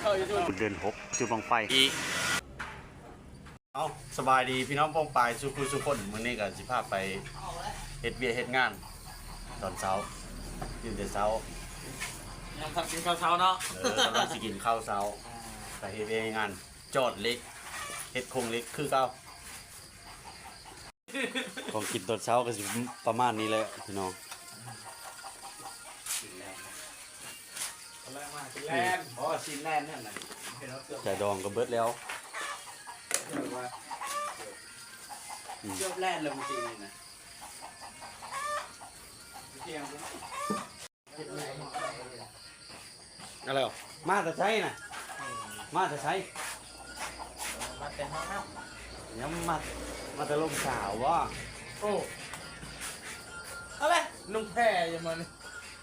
ເດືອນຫົກ ຈຸດບັ້ງໄຟອີກ. ເອົາ ສະບາຍດີພີ່ນ້ອງປ້ອງປາຍສູ່ຜູ້ສູ່ຄົນ, ມື້ນີ້ກໍຊິພາໄປເຮັດວຽກເຮັດງານຕອນເຊົ້າ, ຕື່ນແຕ່ເຊົ້າ ຍັງທັນກິນເຂົ້າເຊົ້າເນາະ. ເອີ ກຳລັງຊິກິນເຂົ້າເຊົ້າ, ໄປເຮັດວຽກເຮັດງານ ຈອດເຫຼັກ ເຮັດໂຄງເຫຼັກຄືເກົ່າ. ຂອງກິນຕອນເຊົ້າກໍຊິປະມານນີ້ແຫຼະພີ່ນ້ອງ. ແລ່ນ ບໍ່ ຊີ້ນແລ່ນນັ້ນນະ ຈາດອງກໍເບິດແລ້ວ. ເກືອບແລ່ນແລ້ວມື້ກີ້ນີ້ນະ. ເອົາແລ້ວ ມາແຕ່ໃສນະ? ມາແຕ່ໃສ? ມາແຕ່ຫ້ອງນ້ຳ. ຍັງມາ ມາແຕ່ລົມສາວບໍ? ໂອ້ ເອົາແຫຼະ ນຸ່ງແພຢູ່ມື້ນີ້.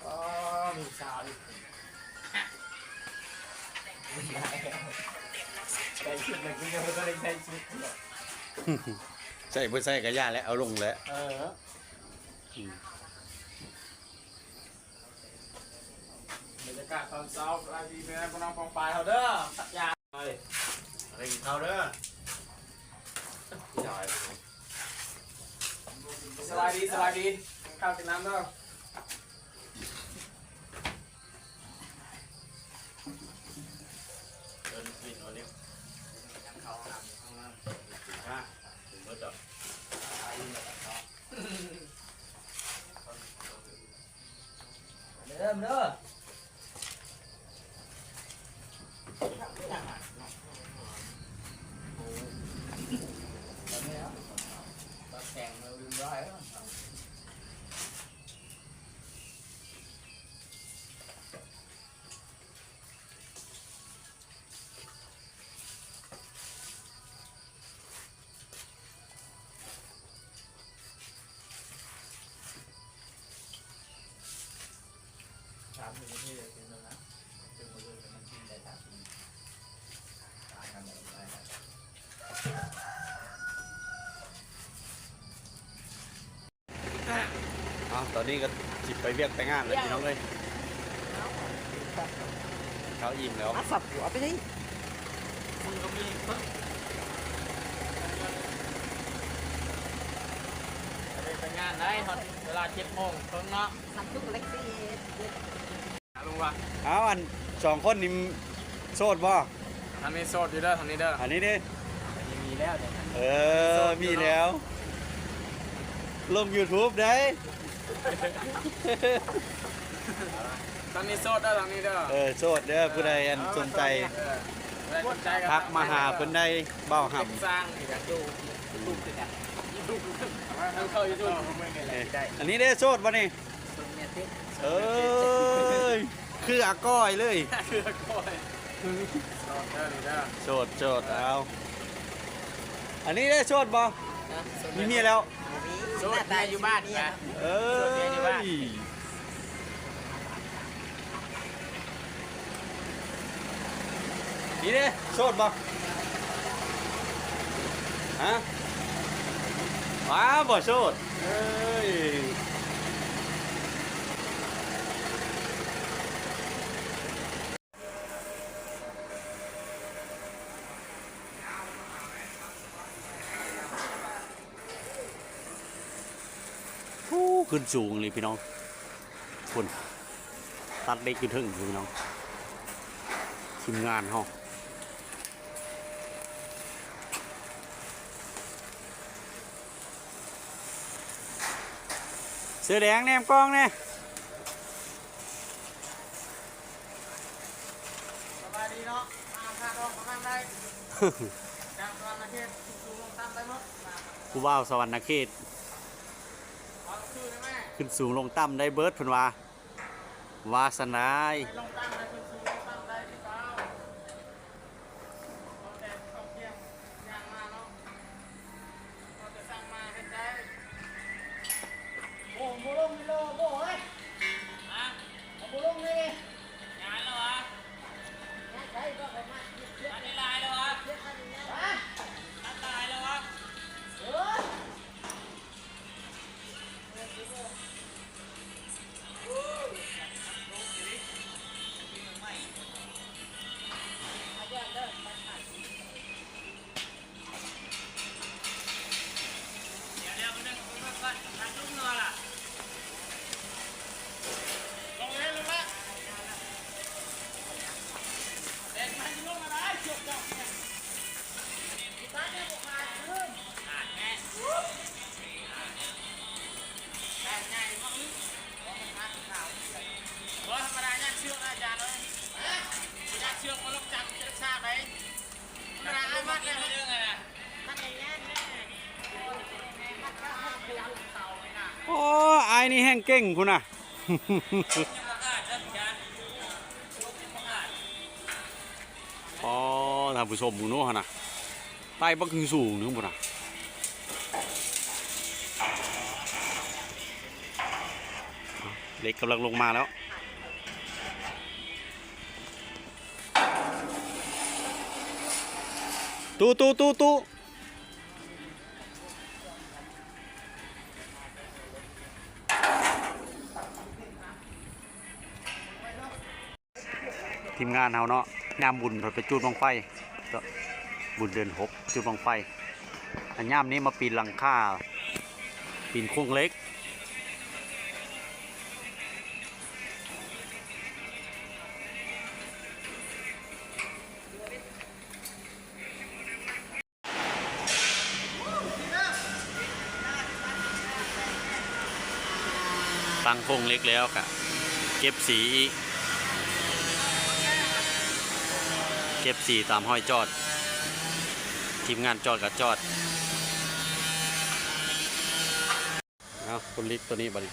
ອໍ ມີສາວຢູ່. ໃສ່ຊຸດແລ້ວ ກູຍັງບໍ່ທັນໄດ້ໃສ່ຊຸດເທື່ອ. ໃສ່ບໍ່ໃສ່ກໍຢ່າແຫຼະ ເອົາລົງແຫຼະ. ເອີ ອືມ. ບັນຍາກາດຕອນເຊົ້າ ສະບາຍດີແມ່ພີ່ນ້ອງປ້ອງປາຍເຮົາເດີ. ພັກຢາ ໄປ ໄປກິນເຂົ້າເດີ. ສະບາຍດີ ສະບາຍດີ ກິນເຂົ້າກິນນ້ຳເດີ. ເດີນກິນ ວັນນີ້ ເຂົ້າຫ້ອງນ້ຳ ກິນຂ້າວ ກິນເບິດດອກ. ເດີ ເດີ ແຕ່ງເລີຍ ລືມໄວ້. ເອົາ ຕອນນີ້ກໍຊິໄປວຽກໄປງານແລ້ວພີ່ນ້ອງເອີຍ. ເຂົ້າອີ່ມແລ້ວ ມາສັບຫົວໄປໄດ້. ໄປງານໄດ້ ຮອດເວລາເຈັດໂມງເຄິ່ງເນາະ. ສັບທຸກເລັກຊີ. ລຸງວ່າ ເອົາ ອັນສອງຄົນນີ້ໂສດບໍ່? ທາງນີ້ໂສດຢູ່ເດີ ທາງນີ້ເດີ. ອັນນີ້ເດ້ ອັນນີ້ມີແລ້ວເດ້. ເອີ ມີແລ້ວ ລົງຢູທູບໄດ້. ທາງນີ້ໂສດເດີ ທາງນີ້ເດີ. ເອີ ໂສດເດີ ຜູ້ໃດອັນສົນໃຈ ເອີ ໃຜສົນໃຈກໍທັກມາຫາເພິ່ນໄດ້ ບ່າວຫຳ. ສ້າງຢູ່ຢູທູບຄືກັນ ເຂົ້າຢູທູບ. ເອີ ອັນນີ້ເດ້ ໂສດບໍ່ນີ້? ເອີຍ ຄືອາກ້ອຍເລີຍ ຄືອາກ້ອຍ. ໂສດເດີ ໂສດ ເອົາ ອັນນີ້ເດ້ ໂສດບໍ່? ມີເມຍແລ້ວ ໂສດ ເມຍຢູ່ບ້ານ. ເອີຍ ນີ້ເດ້ ໂສດບໍ່? ຮະ ວ້າ ບໍ່ໂສດ. ເອີຍ ໂອ້ ຂຶ້ນສູງອີ່ຫຼີພີ່ນ້ອງ. ພຸ້ນ ຕັດເຫຼັກຢູ່ເທິງພຸ້ນພີ່ນ້ອງ ທີມງານເຮົາ. ເສື້ອແດງແນມກ້ອງແດ່. ສະບາຍດີເນາະ ມາຫາທ່ານຮອງກຳນັນໄດ້ ຈາກສະຫວັນນະເຂດ ຂຶ້ນສູງລົງຕ່ຳໄດ້ໝົດ. ຜູ້ບ່າວສະຫວັນນະເຂດ ເວົ້າຊື່ໄດ້ໄໝ? ຂຶ້ນສູງລົງຕ່ຳໄດ້ເບິດ ເພິ່ນວ່າ ວ່າຊັ້ນໄດ໋. ໄປລົງຕ່ຳໄດ້ ຂຶ້ນສູງລົງຕ່ຳໄດ້ຄືເກົ່າ. ເອົາແຕ່ເຂົ້າທ່ຽງຍ່າງມາເນາະ ເອົາແຕ່ສັ່ງມາເຮັດໄດ້. ໂອ້ ບໍ່ລົງນີ້ເລີຍ ໂອ້ຍ ຮະ ເອົາບໍ່ລົງນີ້. ຍ້າຍແລ້ວຫວາ? ຍ້າຍໃສກໍປະມານ ຕັດໄດ້ຫຼາຍແລ້ວຫວາ? ຮະ ຕັດຫຼາຍແລ້ວຫວາ? ເອີ. ໂອ້ ອ້າຍນີ້ແຮ່ງເກັ່ງພຸ້ນນະ. ອໍ ທ່ານຜູ້ຊົມ ເບິ່ງດູຫັ້ນນະ ໄຕ່ບັກຫຶງສູງໜຶ່ງພຸ້ນນະ. ເຫຼັກກຳລັງລົງມາແລ້ວ. ຕູ້ ຕູ້ ຕູ້ ຕູ້. ທີມງານເຮົາເນາະ ຍາມບຸນເພິ່ນໄປຈູດບັ້ງໄຟ ບຸນເດືອນຫົກ ຈູດບັ້ງໄຟ. ອັນຍາມນີ້ມາປີນຫຼັງຄາ ປີນໂຄງເຫຼັກ. ຕັ້ງໂຄງເຫຼັກແລ້ວກະເກັບສີອີກ ເກັບສີຕາມຮອຍຈອດ ທີມງານຈອດກະຈອດ. ເອົາ ຄົນລິກໂຕນີ້ບັດນີ້.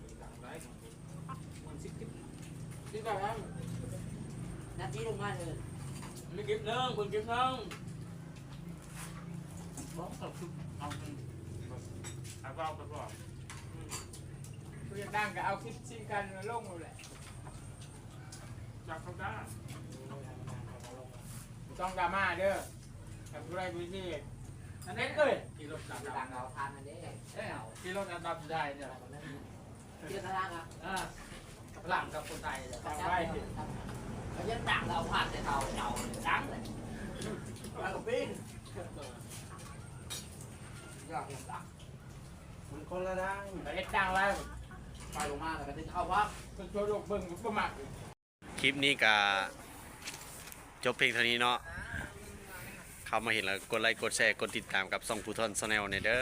ມັນສິບຄລິບ ຄລິບແລ້ວນະ ນາທີລົງມາເລີຍ ມີຄລິບໜຶ່ງ ເບິ່ງຄລິບໜຶ່ງ ບໍ່ຕ້ອງເອົາຄລິບ ເອົາເປັນ ເອົາເວົ້າໄປກ່ອນ ອືມ ຜູ້ຢາກດັງກໍເອົາຄລິບຊີ້ກັນລົງໂລດແຫຼະ ຈັກເຂົາຈ້າ ບໍ່ຕ້ອງດຣາມາເດີ ຄັນຜູ້ໃດຜູ້ທີ່ ອັນນັ້ນເອີຍ ຂີ່ລົດຕາມຫຼັງ ເອົາຜ່ານນັ້ນເດ້ ເອີ ຂີ່ລົດຕາມຫຼັງຜູ້ຊາຍເດີ ເຈດຕະນາ ອ່າ ຫຼັງກັບຄົນໄທເດີ ເອົາໄວ້ ເຂົາຍັງດັງ ເອົາຜ່ານແຕ່ເຂົາເຈົ້າດັງເລີຍ ແລ້ວກໍປີ້ນ ຢາກເຫັນດັງ ມັນຄົນລະດັງ ເຮັດດັງແລ້ວ ໄປລົງມາແລ້ວກໍດຶງເຂົ້າພັກ ເພິ່ນທົ່ວໂລກເບິ່ງບໍ່ມັກ ຄລິບນີ້ກະຈົບພຽງເທົ່ານີ້ເນາະ ເຂົ້າມາເຫັນແລ້ວກົດໄລກົດແຊກົດຕິດຕາມກັບຊ່ອງພູທອນ Channel ແດ່ເດີ.